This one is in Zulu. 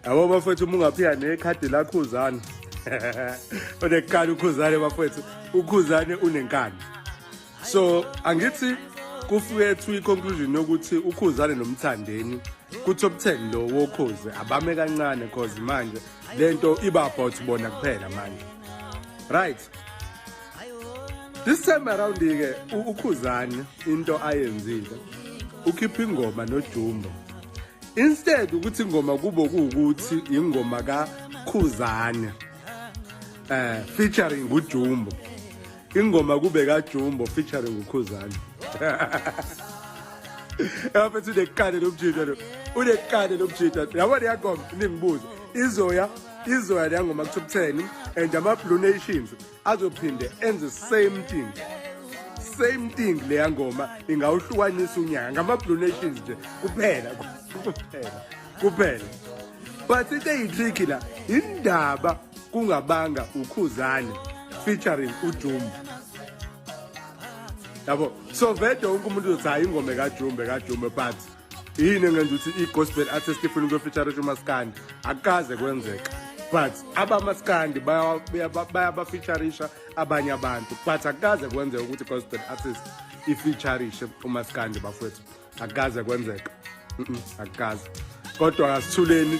Yabo bafethu, uma ungaphika nekhadi laKhuzane, unenkani uKhuzane bafethu, uKhuzane unenkani. So angithi kufike to i-conclusion yokuthi uKhuzane noMthandeni ku-top 10 lo woKhozi abame kancane, cause manje lento iba about bona kuphela manje, right? This time around ke uKhuzane into ayenzile, ukhipha ingoma noJumbo. Instead ukuthi ingoma kube kuwukuthi ingoma kaKhuzane featuring uJumbo, ingoma kube kaJumbo featuring uKhuzane. Yafethu, unenkani lomjita lo, unenkani lomjita. Yabona yangoma, ningibuze, izoya izoya leya ngoma ku-top 10, and ama-Blue Nations azophinde enze same thing, same thing. Leya ngoma ingawuhlukanisa unyaka ngama-Blue Nations nje kuphela, kuphela, kuphela. But into eyi-tricky la, indaba kungabanga uKhuzane featuring uJumbo, yabo. So vele wonke umuntu uzothi, "Hayi, ingoma kaJumbe, kaJumbe." But yini engenza ukuthi i-gospel artist ifuna ukuyofeaturisha umaskandi? Akukaze kwenzeka. But abamaskandi bayabafeaturisha abanye abantu, but akukaze kwenzeka ukuthi i-gospel artist ifeaturishe umaskandi bafowethu. Akukaze kwenzeka. Akukaze. Kodwa asithuleni.